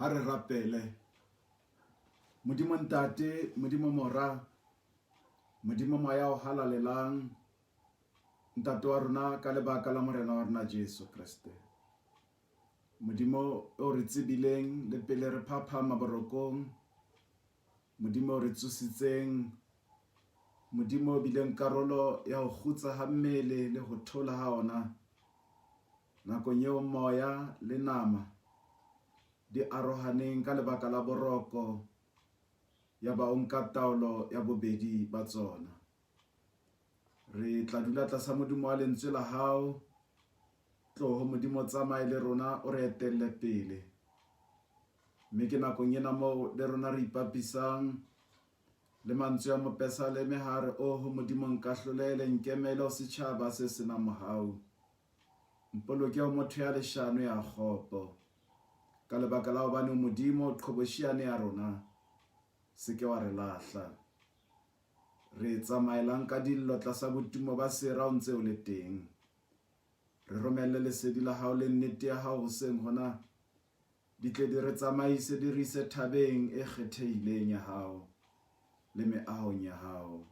Ha re rapele. Modimo Ntate, Modimo Mora, Modimo Moya o Halalelang, Ntate wa rona ka lebaka la Morena wa rona Jesu Kreste. Modimo o re tsebileng le pele re phaphama borokong, Modimo o re tsositseng, Modimo o bileng karolo ya ho kgutsa ha mmele le ho thola ha ona nakong eo moya le nama di arohaneng ka lebaka la boroko, ya ba o nka taolo ya bobedi ba tsona. Re tla dula tlasa modumo wa lentswe la hao. Tloho Modimo tsamaye le rona o re etelle pele. Mme ke nakong ena moo le rona re ipapisang le mantswe a mopesaleme ha re, Oho Modimo nkahlolele, nkemele ho setjhaba se senang mohau. Mpoloke ho motho ya leshano ya kgopo. Ka lebaka la hobane o Modimo, qhobosheane ya rona, se ke wa re lahla. Re tsamaelang ka dillo tlasa botumo ba sera o ntse o le teng. Re romelle lesedi la hao le nnete ya hao hoseng hona, di tle di re tsamaise di re ise thabeng e kgethehileng ya hao le meahong ya hao.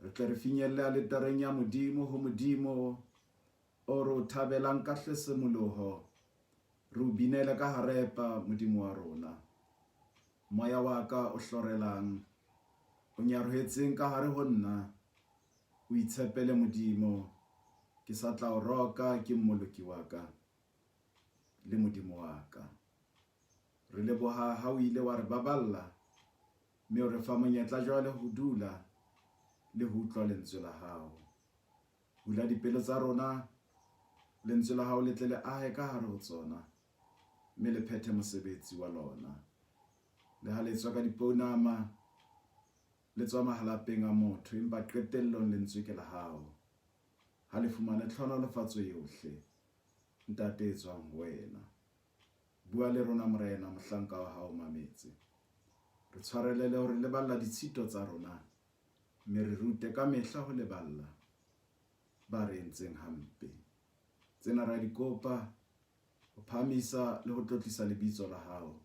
Re tle re finyelle aletareng ya Modimo, ho Modimo o re o thabelang ka hlesemoloho, re o binele ka harepa, Modimo wa rona. Moya wa ka o hlorelang, o nyarohetseng ka hare ho nna, o itshepele Modimo, ke sa tla o roka, ke Mmoloki wa ka le Modimo wa ka. Re leboha ha o ile wa re baballa mme o re fa monyetla jwale ho dula le ho utlwa lentswe la hao. Bula dipelo tsa rona, lentswe la hao le tle le ahe ka hare ho tsona mme le phethe mosebetsi wa lona. Le ha le tswa ka dipounama, le tswa mahalapeng a motho, empa qetellong lentswe ke la hao. Ha le fumane tlhohonolofatso yohle, Ntate, e tswang ho wena. Bua le rona, Morena, mohlanka wa hao o mametse. Re tshwarelele ho re leballa ditshito tsa rona, mme re rute ka mehla ho leballa ba re entseng hampe. Tsena re a di kopa ho phahamisa le ho tlotlisa lebitso la hao.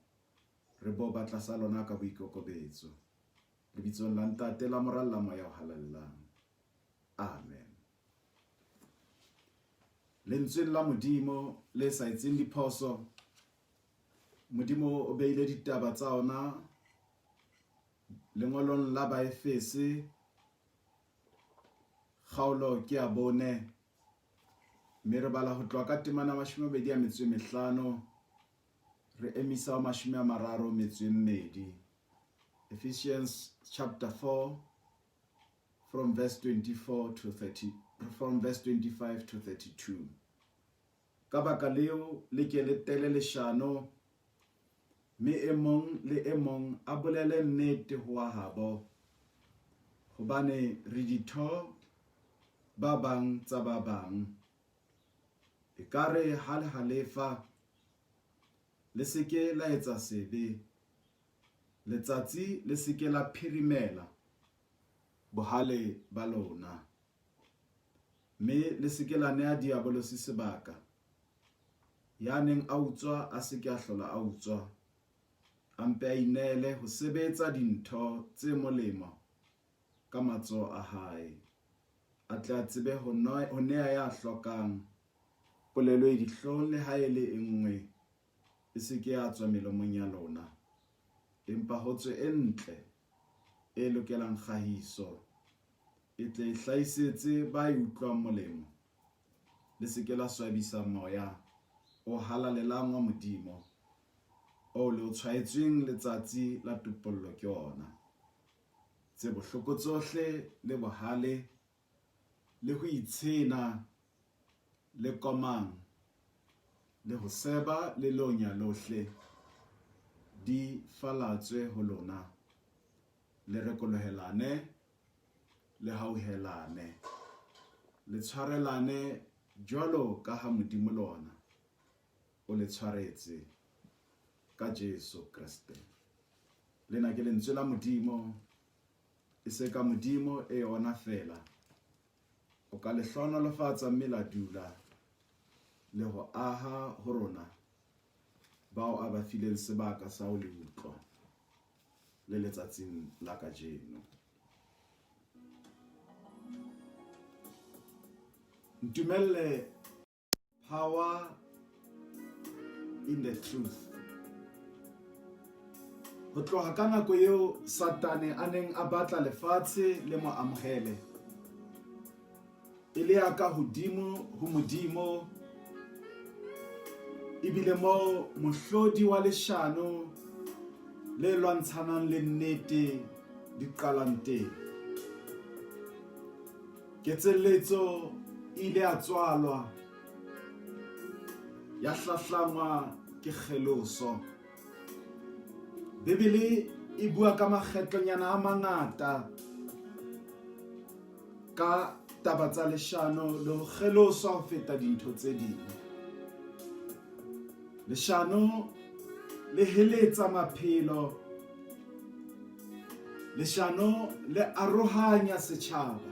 Re boba tlasa lona ka boikokobetso. Lebitsong la Ntate, la Mora le la Moya o Halalelang. Amen. Lentsweng la Modimo le sa etseng diphoso, Modimo o beile ditaba tsa ona lengolong la Baefese kgaolo ke ya bone mme re bala ho tloha ka temana 25 re emisa ho 32. Ephesians chapter 4 from verse 24 to 30, from verse 25 to 32. Ka baka leo le ke le tele leshano, mme e mong le e mong a bolele nnete ho wa habo, hobane re ditho ba bang tsa ba bang. Ekare ha le halefa, le se ke la etsa sebe, letsatsi le se ke la phirimela bohale ba lona, mme le se ke la nea Diabolosi sebaka. Ya neng a utswa a se ke a hlola a utswa, a mpe a ineele ho sebetsa dintho tse molemo ka matsoho a hae, a tle a tsebe ho nea ya hlokang. Polelo e dihlong le ha e le e nngwe e se ke ya tswa melomong ya lona, empa ho tswe e ntle, e lokelang kgahiso, e tle e hlahisetse ba e utlwang molemo. Le se ke la swabisa Moya o Halalelang wa Modimo, oo le o tshwaetsweng letsatsi la topollo ke ona. Tse bohloko tsohle le bohale le ho itshena le komang le ho seba le lonya lohle di falatswe ho lona, le rekolohelane, le hauhelane, le tshwarelane jwalo ka ha Modimo le ona o le tshwaretse ka Jesu Kreste. Lena ke lentswe la Modimo, e se ka Modimo e ona feela o ka le hlohonolofatsa mme la dula le ho aha ho rona. bao a ba fileng sebaka sa ho le utlwa le letsatsing la kajeno. Ntumelle power in the truth. Ho tloha ka nako eo Satane a neng a batla lefatshe le mo amohele e le ya ka hodimo ho Modimo, ebile moo mohlodi wa leshano le lwantshanang le nnete di qalang teng. Ketselletso e ile ya tswalwa ya hlahlangwa ke kgeloso. Bibele e bua ka makgetlonyana a mangata ka taba tsa leshano le ho kgeloswa ho feta dintho tse ding. Leshano le heletsa maphelo, leshano le arohanya setjhaba,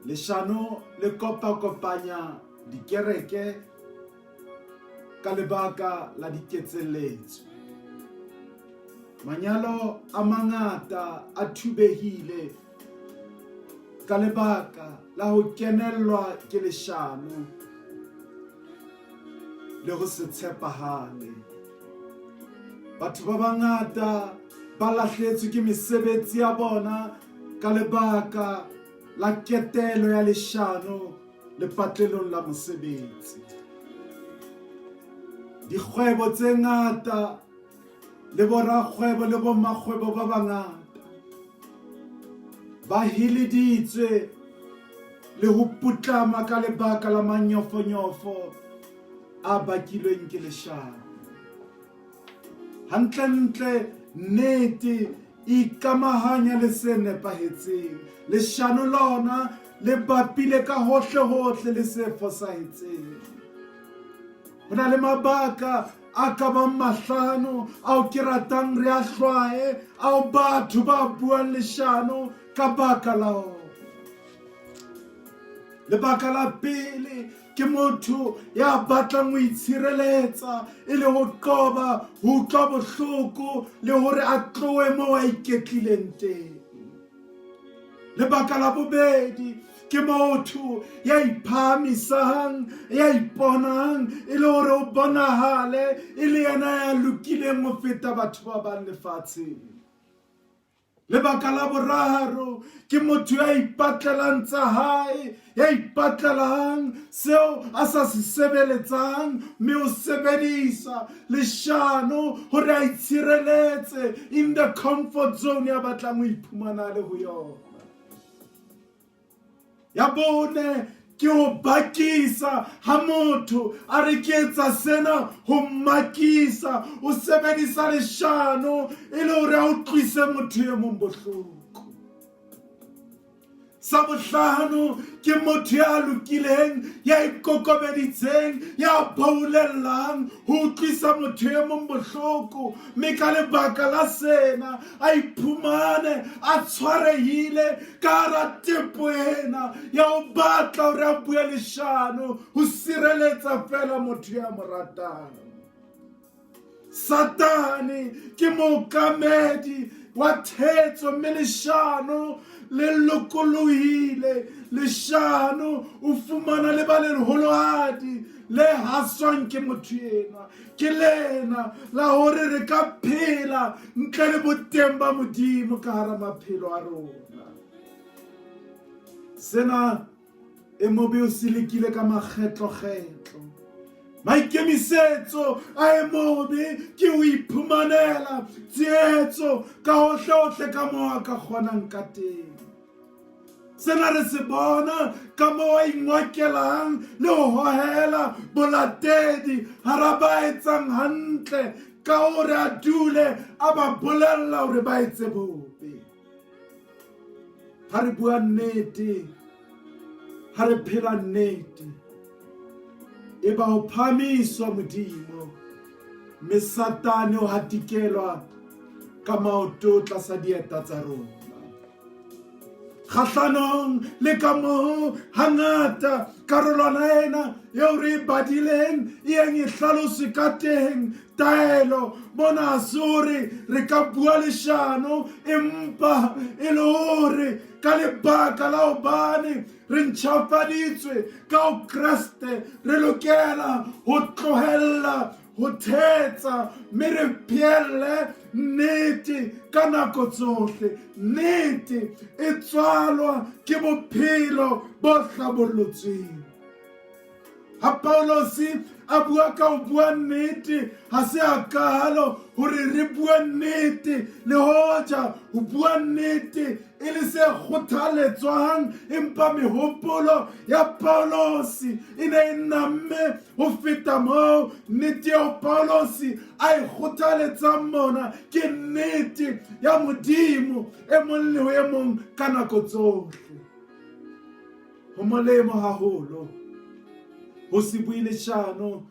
leshano le kopakopanya dikereke ka lebaka la diketselletso. Manyalo a mangata a thubehile ka lebaka la ho kenellwa ke leshano le ho se tshepahale. Batho ba bangata ba lahletswe ke mesebetsi ya bona ka lebaka la ketelo ya leshano lepatlelong la mosebetsi. Dikgwebo tse ngata le borakgwebo le bommakgwebo ba bangata ba hileditswe le ho putlama ka lebaka la manyofonyofo a bakilweng ke leshano. Hantlentle nnete e ikamahanya le se nepahetseng, leshano lona le bapile ka hohle-hohle le se fosahetseng. Ho na le mabaka a ka bang mahlano ao ke ratang re a hlwaye ao batho ba buang leshano ka baka la ona. Lebaka la pele ke motho ya batlang ho itshireletsa e le ho qoba ho utlwa bohloko le hore a tlohe moo a iketlileng teng. Lebaka la bobedi ke motho ya iphahamisang, ya iponang e le hore o bonahale e le yena ya lokileng ho feta batho ba bang lefatsheng. Lebaka la boraro ke motho ya ipatlelang tsa hae, ya ipatlelang seo a sa se sebeletsang, mme o sebedisa leshano hore a itshireletse in the comfort zone ya batlang ho iphumana le ho yona. Ya bone ke ho bakisa ha motho a re ke etsa sena ho makisa, o sebedisa leshano e le hore a utlwise motho e mong bohloko. Sa bohlano ke motho ya lokileng, ya ikokobeditseng, ya boulellang ho utlwisa motho e mong bohloko, mme ka lebaka la sena a iphumane a tshwarehile ka hara tepo ena ya ho batla hore a bue leshano ho sireletsa fela motho ya mo ratang. Satane ke mookamedi wa thetso mme leshano le lokolohile. Leshano o fumana le ba leholohadi le haswang ke motho enwa. Ke lena la hore re ka phela ntle le boteng ba Modimo ka hara maphelo a rona. Sena e mobe o se lekile ka makgetlokgetlo. Maikemisetso a e mobe ke ho iphumanela tsietso ka hohlehohle ka moo a ka kgonang ka teng. Sena re se bona ka moo a ingwakelang le ho hohela bolatedi hara ba etsang hantle ka hore a dule a ba bolella hore ba etse bobe. Ha re bua nnete, ha re phela nnete, e ba ho phahamiswa Modimo, mme Satane o hatikelwa ka maoto tlasa dieta tsa rona. Kgahlanong le ka moo hangata karolwana ena eo re e badileng e yeng e hlaloswe ka teng, taelo mona ha se hore re ka bua leshano, empa e le hore ka lebaka la hobane re ntjhafaditswe ka ho Kreste, re lokela ho tlohella ho thetsa mme re pheelle nnete ka nako tsohle. Nnete e tswalwa ke bophelo bo hlabollotsweng. Ha Paulosi a bua ka ho bua nnete, ha se a kaalo hore re bue nnete, le hoja ho bua nnete e le se kgothaletswang, empa mehopolo ya Paulosi e ne e namme ho feta moo. Nnete eo Paulosi a e kgothaletsang mona ke nnete ya Modimo e mong le ho e mong ka nako tsohle. Ho molemo haholo ho se bue leshano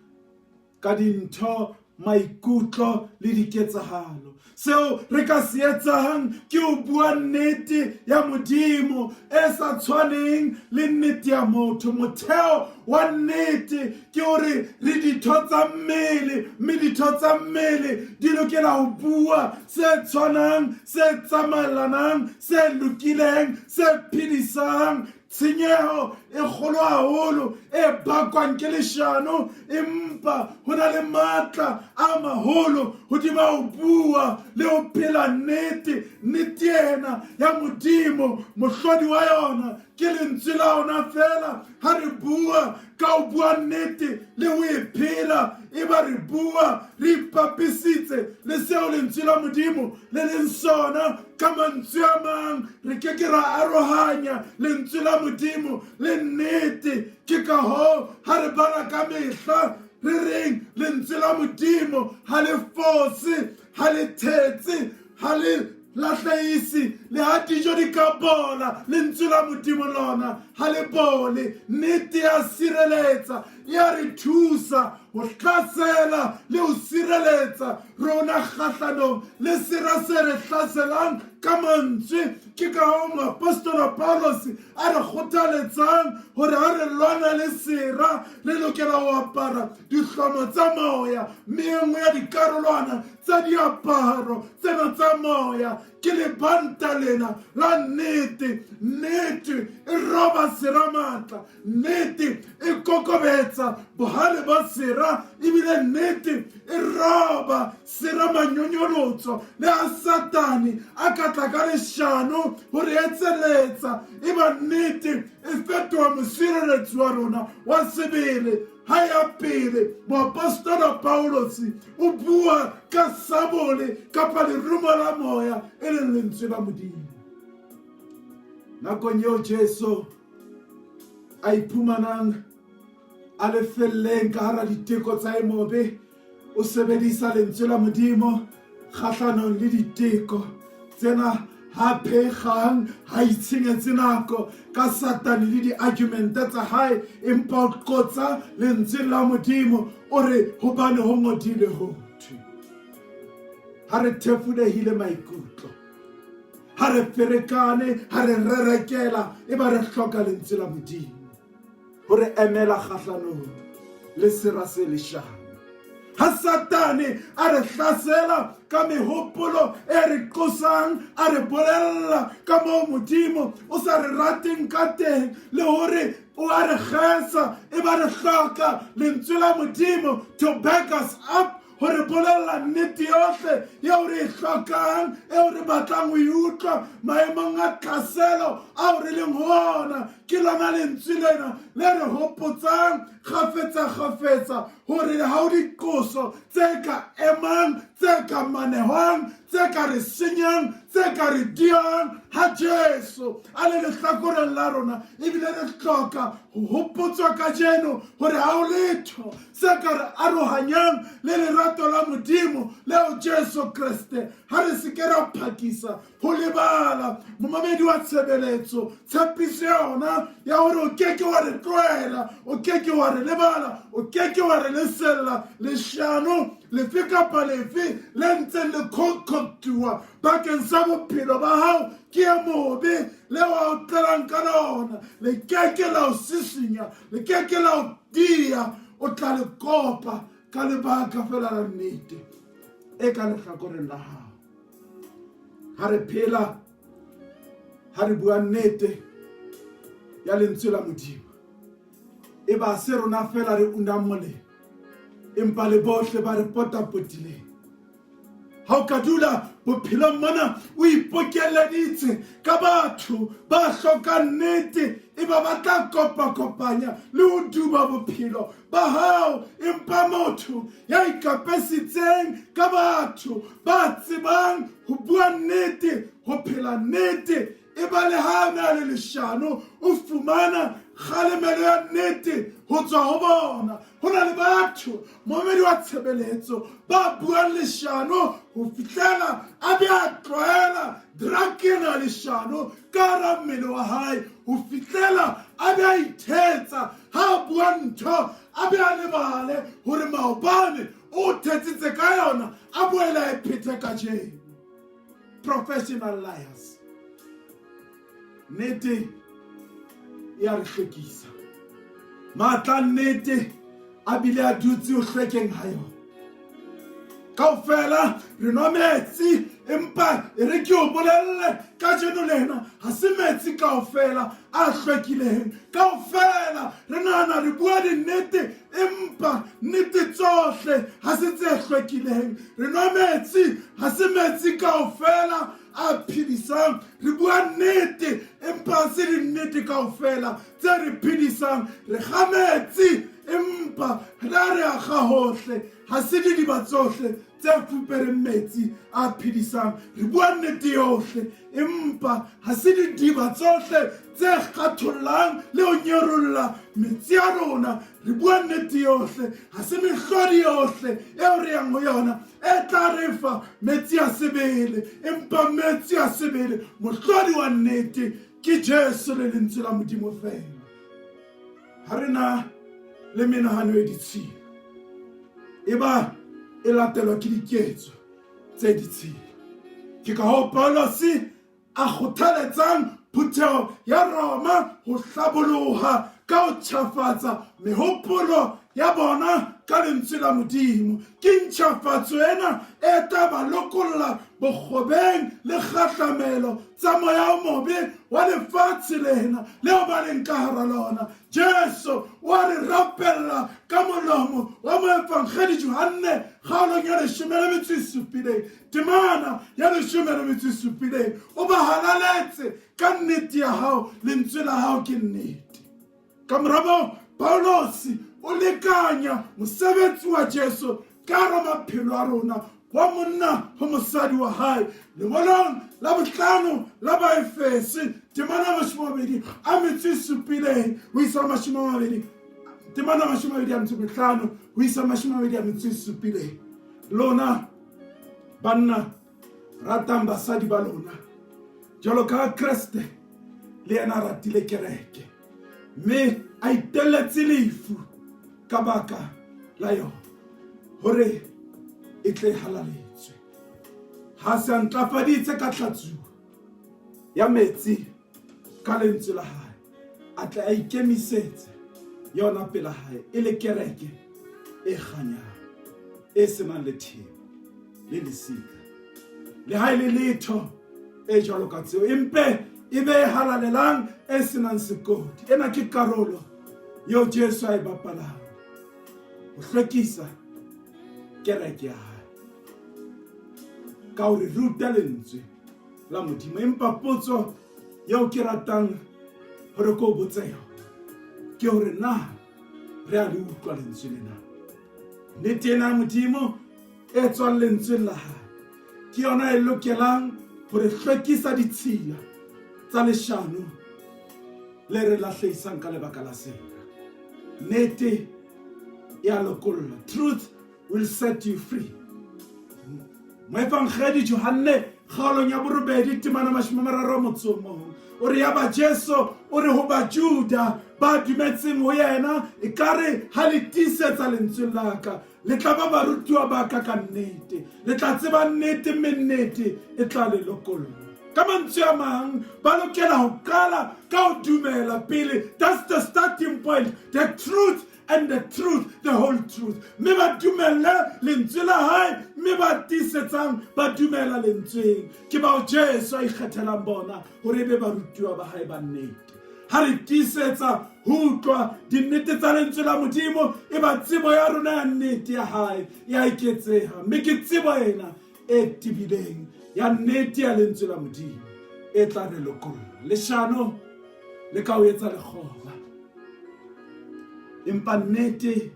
ka dintho, maikutlo le diketsahalo. Seo re ka se etsang ke ho bua nnete ya Modimo e sa tshwaneng le nnete ya motho. Motheo wa nnete ke hore re ditho tsa mmele, mme ditho tsa mmele di lokela ho bua se tshwanang, se tsamaelanang, se lokileng, se phedisang. Tshenyeho e kgolo haholo e bakwang ke leshano, empa ho na le matla a maholo hodima ho bua le ho phela nnete. Nnete ena ya Modimo, mohlodi wa yona ke lentswe la ona feela. Ha re bua ka ho bua nnete le ho e phela, e ba re bua re ipapisitse le seo lentswe la Modimo le leng sona. Ka mantswe a mang, re ke ke ra arohanya lentswe la Modimo le nnete. Ke ka hoo ha re bala ka mehla re reng lentswe la Modimo ha le fose, ha le thetse, ha le lahlehisi. Le ha dijo di ka bola, lentswe la Modimo lona ha le bole. Nnete ya sireletsa, ya re thusa ho hlasela le ho sireletsa rona kgahlanong le sera se re hlaselang ka mantswe. Ke ka hoo moapostola Paulus a re kgothaletsang hore ha re lwana le sera re lokela ho apara dihlomo tsa moya, mme e nngwe ya dikarolwana tsa diaparo tsena tsa moya ke lebanta lena la nnete. Nnete e roba sera matla, nnete e kokobetsa bohale ba sera, ebile nnete e roba sera manyonyolotso. Le ha Satane a ka tla ka leshano ho re etseletsa, e ba nnete e fetoha mosireletsi wa rona wa sebele. Ha ya pele, moapostola Paulus o bua ka sabole kapa lerumo la moya, e leng lentswe la Modimo. Nakong eo Jesu a iphumanang a le felleng ka hara diteko tsa e mobe, o sebedisa lentswe la Modimo kgahlanong le diteko tsena. Ha phegang, ha itshenyetse nako ka Satane le di-argumente tsa hae, empa o qotsa lentswe la Modimo, o re hobane ho ngodilwe ho thwe. Ha re thefulehile maikutlo, ha re ferekane, ha re rerekela, e ba re hloka lentswe la Modimo ho re emela kgahlanong le sera se leshano. Ha Satane a re hlasela ka mehopolo e re qosang, a re bolella ka moo Modimo o sa re rateng ka teng le hore o a re kgesa, e ba re hloka lentswe la Modimo to back us up, ho re bolella nnete yohle eo re e hlokang, eo re batlang ho e utlwa maemong a tlhaselo ao re leng ho ona. Ke lona lentswe lena le re hopotsang kgafetsa-kgafetsa hore ha ho diqoso tse ka emang, tse ka manehwang, tse ka re senyang, tse ka re diang ha Jesu a le lehlakoreng la rona. Ebile re hloka ho hopotswa kajeno hore ha ho letho se ka re arohanyang le lerato la Modimo leo Jesu Kreste. Ha re se ke ra phakisa ho lebala, momamedi wa tshebeletso, tshepiso yona ya hore o ke ke wa re tlohela, o ke ke wa re lebala, o ke ke wa re lesella leshano lefe kapa lefe le ntseng le concoctiwa bakeng sa bophelo ba hao ke ke e mobe leo a o tlelang ka lona le keke la o sisinya, le keke la o dia. O tla le kopa ka lebaka fela la nnete e ka lehlakoreng la gago. Ha re phela, ha re bua nnete ya lentswe la Modimo, e ba se rona fela re unang molemo, empa le bohle ba re potapotileng. Ha o ka dula bophelong mona o ipokelleditse ka batho ba hlokang nnete, e ba ba tla kopakopanya le ho duba bophelo ba hao. Empa motho ya ikapesitseng ka batho ba tsebang ho bua nnete, ho phela nnete, e ba le ha a na le leshano, o fumana kgalemelo ya nnete ho tswa ho bona. Ho na le batho, momedi wa tshebeletso, ba buang leshano ho fihlela a be a tlwaela drakena leshano ka hara mmele wa hae, ho fihlela a be a ithetsa ha a bua ntho, a be a lebale hore maobane o thetsitse ka yona, a boele a e phethe kajeno. Professional liars. Nnete ya re hlwekisa. Matla nnete a bile a dutse ho hlwekeng ha yona. Kaofela re nwa metsi, empa e re ke o bolelle kajeno lena, ha se metsi kaofela a hlwekileng. Kaofela re nahana re bua dinnete, empa nnete tsohle ha se tse hlwekileng. Re nwa metsi, ha se metsi kaofela a phedisang. Re bua nnete, empa ha se dinnete kaofela tse re phedisang. Re kga metsi, empa re a re akga hohle, ha se didiba tsohle tse fupereng metsi a phedisang. Re bua nnete yohle, empa ha se didiba tsohle tse kgathollang le ho nyerolla metsi a rona. Re bua nnete yohle, ha se mehlodi yohle eo re yang ho yona e tla re fa metsi a sebele. Empa metsi a sebele, mohlodi wa nnete ke Jesu le lentswe la Modimo fela. Ha re na le menahano e ditshila, e ba e latelwa ke diketso tse ditshila. Ke ka hoo Paulose a kgothaletsang phutheho ya Roma ho hlaboloha ka ho tjhafatsa mehopolo ya bona ka lentswe la Modimo. Ke ntjhafatso ena e tla ba lokolla bokgobeng le kgahlamelo tsa moya o mobe wa lefatshe lena leo ba leng ka hara lona. Jesu o a re rapella ka molomo wa moefangedi Johanne kgaolong ya 17, temana ya 17: o ba halaletse ka nnete ya hao, lentswe la hao ke nnete. Ka mora moo Paulosi o lekanya mosebetsi wa Jesu ka hara maphelo a rona, wa monna ho mosadi wa hae. Lengolong la bohlano la Baefese, temana 27 ho isa 20, temana 25 ho isa 27: lona banna, ratang basadi ba lona jwalo ka Kreste le yena a ratile kereke, mme a itelletse lefu ka baka la yona, hore e tle halaletswe, ha se a ntlafaditse ka tlhatsuo ya metsi ka lentswe la hae, a tle a ikemisetse yona pela hae e le kereke e kganyang, e senang letheba le lesika le ha e le letho e jwalo ka tseo, empe e be e halalelang, e senang sekodi. Ena ke karolo eo Jesu a e bapalang ho hlwekisa kereke ya hae ka ho re ruta lentswe la Modimo. Empa potso eo ke ratang hore ke o botse yona ke hore na re a le utlwa lentswe lena? Nnete ena ya Modimo e tswang lentsweng la hae ke yona e lokelang ho re hlwekisa ditshila tsa leshano le re lahlehisang ka lebaka la sera. Nnete ya lokolla. Truth will set you free. Moefangedi Johanne kgaolong ya 8, temana 31, o re: yaba Jesu o re ho Bajuda ba dumetseng ho yena, ekare ha le tiisetsa lentsweng la ka, le tla ba barutuwa ba ka ka nnete, le tla tseba nnete, mme nnete e tla le lokolla. Ka mantswe a mang, ba lokela ho qala ka ho dumela pele. That's the starting point. The truth and the truth, the whole truth. Mme ba dumelle lentswe la hae, mme ba tiisetsang ba dumela lentsweng. Ke bao Jesu a ikgethelang bona hore e be barutuwa ba hae ba nnete. Ha re tiisetsa ho utlwa dinnete tsa lentswe la Modimo, e ba tsebo ya rona ya nnete ya hae ya eketseha. Mme ke tsebo ena e tebileng ya nnete ya lentswe la Modimo e tla re lokolla. Leshano le ka o etsa lekgoba, empa nnete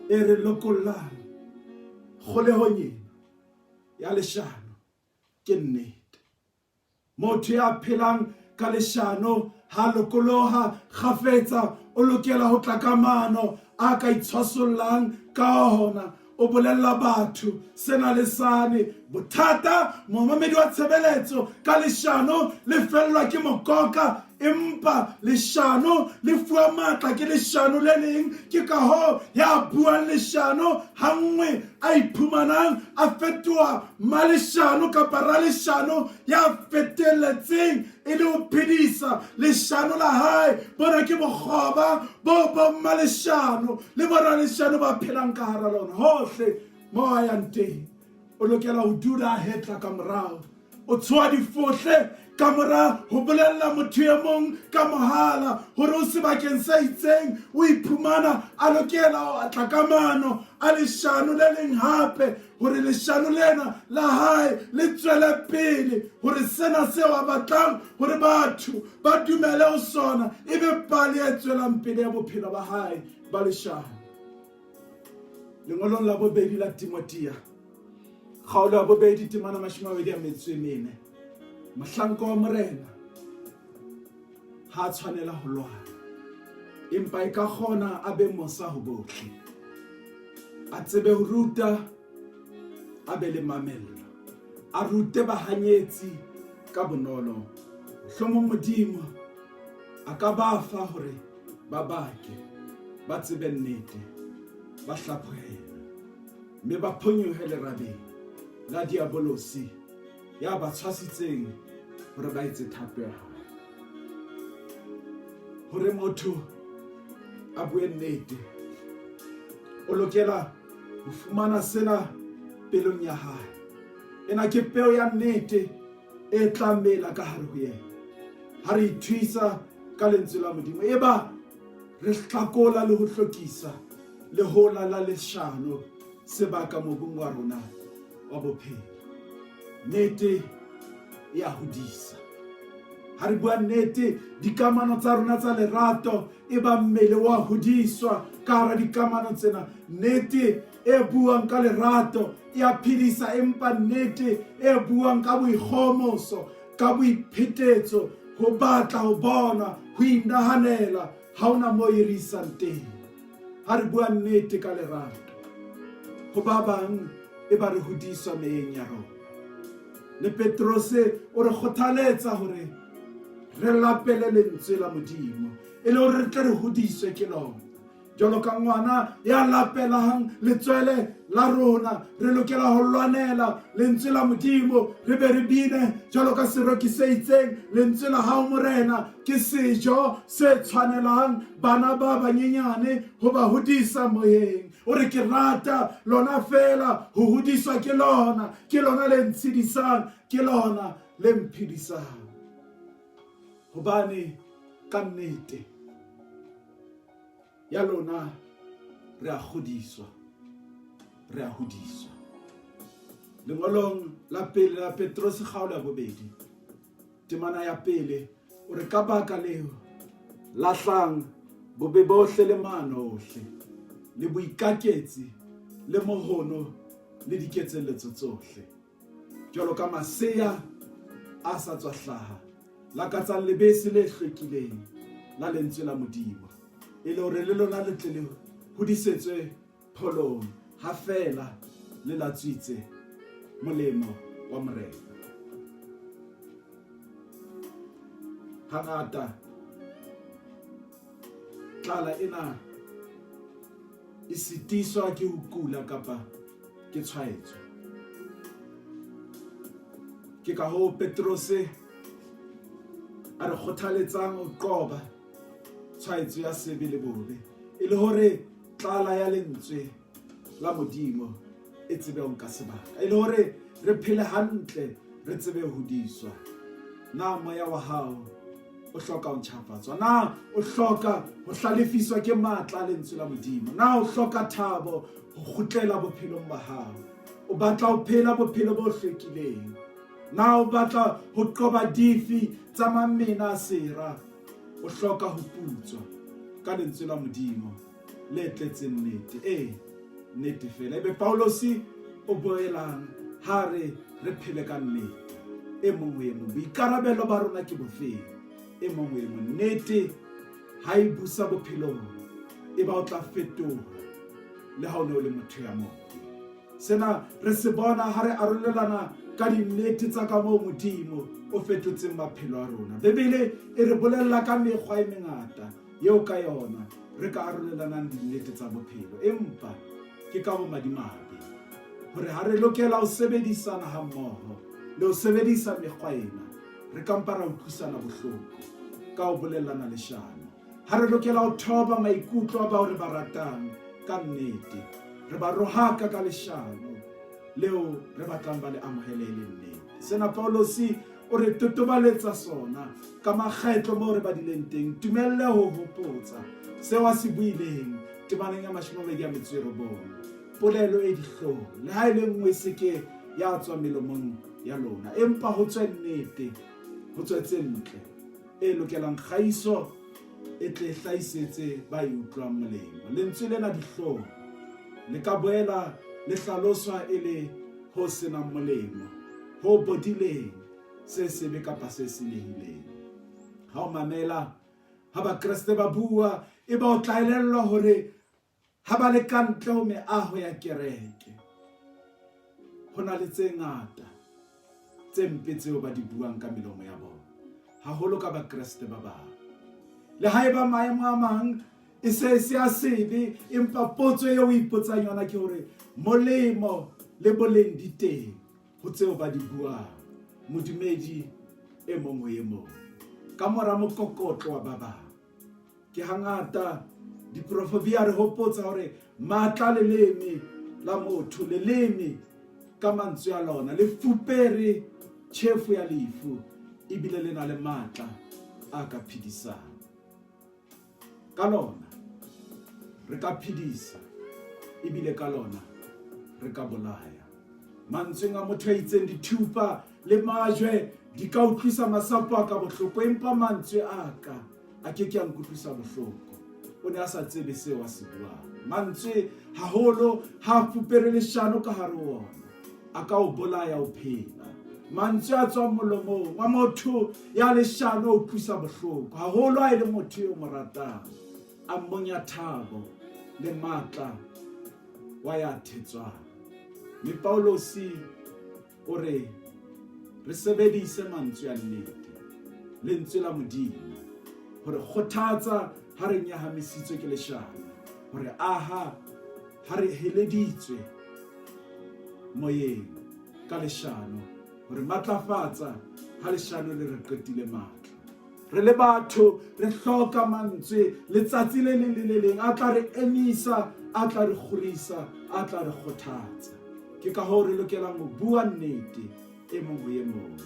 e re lokollang kgolehong ena ya leshano ke nnete. Motho ya phelang ka leshano ha lokoloha kgafetsa o lokela ho tla ka mano a ka itshwasollang ka hona. O bolella batho sena le sane. Bothata momamedi wa tshebeletso ka leshano le fellwa ke mokoka, empa leshano le fuwa matla ke leshano le leng. Ke kahoo ya buang leshano hanngwe a iphumanang a fetoha maleshano kapa raleshano ya fetelletseng e le ho phedisa leshano la hae. Bona ke bokgoba bo bo mmaleshano le boraleshano ba phelang ka hara lona. Hohle mo a yang teng o lokela ho dula a hetla ka morao, o tshoha difohle ka mora ho bolella motho e mong ka mohala hore o sebakeng se itseng. O iphumana a lokela ho atla ka mano a leshano le leng hape hore leshano lena la hae le tswele pele, hore sena seo a batlang hore batho ba dumele ho sona e be pale e tswelang pele ya bophelo ba hae ba leshano. Lengolong la bobedi la Timothea, kgaolo ya bobedi, temana 24, mohlanka wa Morena ha a tshwanela ho lwana, empa e ka kgona a be mosa ho bohle, a tsebe ho ruta, a be le mamello, a rute bahanyetsi ka bonolo. Mohlomong Modimo a ka ba fa hore ba bake, ba tsebe nnete, ba hlaphohelwe, mme ba phonyohe lerabeng la diabolosi ya ba tshwasitseng hore ba etse thato ya hae. Hore motho a bue nnete, o lokela ho fumana sena pelong ya hae. Ena ke peo ya nnete e tla mela ka hare ho yena. Ha re ithuisa ka lentswe la Modimo, eba re hlakola le ho hlokisa lehola la leshano sebaka mobung wa rona wa bophelo. Nnete e a hodisa. Ha re bua nnete, dikamano tsa rona tsa lerato e ba mmele wa hodiswa ka hara dikamano tsena. Nnete e buang ka lerato e a phedisa, empa nnete e buang ka boikgohomoso, ka boiphetetso, ho batla ho bona, ho inahanela, ha ona moo e re isang teng. Ha re bua nnete ka lerato ho ba bang, e ba re hodiswa meyeng ya rona. Le Petrose o re kgothaletsa hore re lapele lentswe la Modimo e le hore re tle re hodiswe ke lona. Jwalo ka ngwana ya lapelang letswele la rona, re lokela ho lwanela lentswe la Modimo, re be re bine jwalo ka seroki se itseng, lentswe la hao Morena ke sejo se tshwanelang bana ba banyenyane ho ba hodisa moyeng. O re ke rata lona fela, ho hodiswa ke lona, ke lona le ntshedisang, ke lona le mphedisang. Hobane ka nnete ya lona re a kgodiswa, re a hodiswa. Lengolong la pele la Petrose kgaolo ya bobedi temana ya pele o re, ka baka leo lahlang bobe bohle le mano ohle le boikaketsi le mohono le diketselletso tsohle, jwalo ka masea a sa tswa hlaha, lakatsang lebese le hlwekileng la lentswe la Modimo, e le hore le lona le tle le hodisetswe pholong, ha feela le latswitse molemo wa Morena. Hangata tlala ena e sitiswa ke ho kula kapa ke tshwaetso. Ke ka hoo Petrose a re kgothaletsang ho qoba tshwaetso ya sebe le bobe e le hore tlala ya lentswe la Modimo e tsebe ho nka sebaka, e le hore re phele hantle, re tsebe ho hodiswa. Na moya wa hao o hloka ho ntjhafatswa? Na o hloka ho hlalefiswa ke matla a lentswe la Modimo? Na o hloka thabo ho kgutlela bophelong ba hao? O batla ho phela bophelo bo hlwekileng? Na o batla ho qoba difi tsa mamena a sera? O hloka ho putswa ka lentswe la Modimo le tletseng nnete. Ee, nnete fela. Ebe Paulosi o boelang ha re re phele ka nnete e mong ho e mong. Boikarabelo ba rona ke bofeng e mong ho e mong? Nnete ha e busa bophelong e ba o tla fetoha le ha o ne o le motho ya mobe. Sena re se bona ha re arolelana ka dinnete tsa ka moo Modimo o fetotseng maphelo a rona. Bibele e re bolella ka mekgwa e mengata eo ka yona re ka arolelanang dinnete tsa bophelo. Empa ke ka bomadimabe hore ha re lokela ho sebedisana hammoho le ho sebedisa mekgwa ena, re ka mpa ra utlwisana bohloko ka ho bolellana leshano. Ha re lokela ho thoba maikutlo a bao re ba ratang ka nnete, re ba rohaka ka leshano leo re batlang ba le amohele e le nnete. Sena Paulosi o re totobaletsa sona ka makgetlo moo re badileng teng. Tumelle ho hopotsa seo a se buileng temaneng ya 29. Polelo e dihlong le ha e le nngwe e se ke ya tswa melomong ya lona, empa ho tswe nnete, ho tswe tse ntle, e lokelang kgaiso, e tle e hlahisetse ba e utlwang molemo. Lentswe lena dihlong le ka boela le hlaloswa e le ho se nang molemo, ho bodileng, se sebe kapa se senyehileng. Ha o mamela ha Bakreste ba bua, e ba o tla elellwa hore ha ba le ka ntle ho meaho ya kereke, ho na le tse ngata tse mpe tseo ba di buang ka melomo ya bona, haholo ka Bakreste ba bang. Le haeba maemo a mang e se e se a sebe, empa potso eo o ipotsang yona ke hore molemo le boleng di teng ho tseo ba di buang, modumedi e mong ho e mong, ka mora mokokotlo wa ba bang. Ke hangata diprofebi a re hopotsa hore matla leleme la motho, leleme ka mantswe a lona le fupere tjhefu ya lefu, ebile le na le matla a ka phedisang. Ka lona re ka phedisa, ebile ka lona re ka bolaya. Mantsweng a motho a itseng dithupa le majwe di ka utlwisa masapo a ka bohloko, empa mantswe a ka a ke ke a nkutlwisa bohloko. O ne a sa tsebe seo a se buang. Mantswe haholo ha a fupere leshano ka hare ho ona, a ka o bolaya o phela. Mantswe a tswang molomong wa motho ya leshano o utlwisa bohloko haholo ha e le motho eo mo ratang, a mmonya thabo le matla wa ya thetswang. Mme Paulosi o re re sebedise mantswe a nnete, lentswe la Modimo, ho re kgothatsa ha re nyahamisitswe ke leshano, ho re aha ha re heleditswe moyeng ka leshano, ho re matlafatsa ha leshano le re qetile matla. Re le batho re hloka mantswe letsatsi le leng le le leng a tla re emisa, a tla re kgorisa, a tla re kgothatsa. Ke ka hoo re lokelang ho bua nnete e mong ho e mong.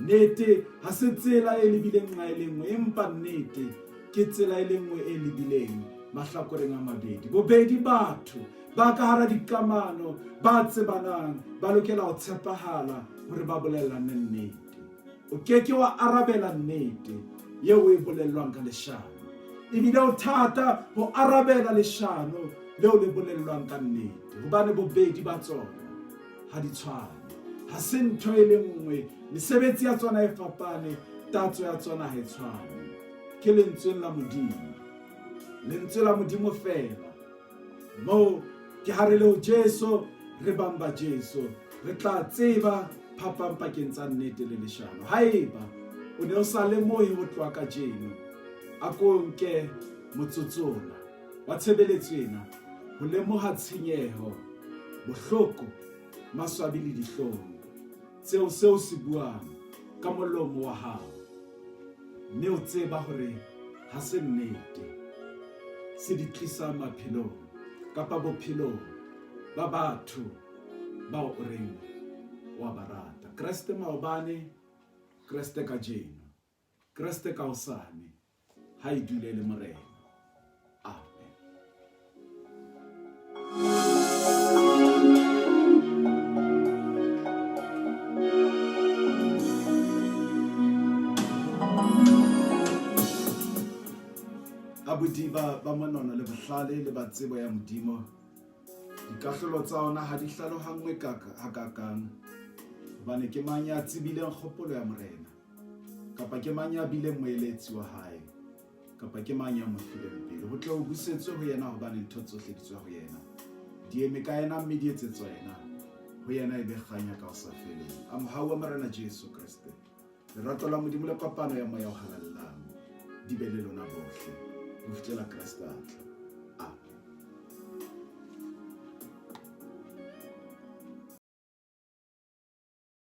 Nnete ha se tsela e lebileng nqa e le nngwe, empa nnete ke tsela e le nngwe e lebileng mahlakoreng a mabedi. Bobedi batho ba ka hara dikamano ba tsebanang ba lokela ho tshepahala hore ba bolellane nnete. O ke ke wa arabela nnete eo o e bolellwang ka leshano. Ebile o thata ho arabela leshano leo le bolellwang ka nnete, hobane bobedi ba tsona ha di tshwane. Ha se ntho e le nngwe, mesebetsi ya tsona e fapane, tatso ya tsona ha e tshwane. Ke lentsweng la Modimo, lentswe la Modimo feela. Moo ke ha re le ho Jesu, re bang ba Jesu, re tla tseba phapang pakeng tsa nnete le leshano. Haeba o ne o sa lemohe ho tloha kajeno, a ko nke motsotsola wa tshebeletso ena ho lemoha tshenyeho, bohloko, maswabi le dihlong tseo seo se buang ka molomo wa hao. Mme o tseba hore ha se nnete se di tlisang maphelong kapa bophelong ba batho bao o reng wa ba rata. Kreste maobane, Kreste kajeno, Kreste kaosane, ha e dule le Morena. Amen. A bodiba ba monono le bohlale le ba tsebo ya Modimo, dikahlolo tsa ona ha di hlalohanngwe hakakang, hobane ke mang ya tsebileng kgopolo ya Morena, kapa ke mang ya bileng moeletsi wa hae, kapa ke mang ya mo fileng pele, ho tle ho busetswe ho yena, hobane ntho tsohle di tswa ho yena, di eme ka yena, mme di etsetswa yena, ho yena e be kganya ka ho sa feleng. A mohau wa Morena Jesu Kreste, lerato la Modimo le kopano ya Moya o Halalelang di be le lona bohle ho fihlela Kreste a tla.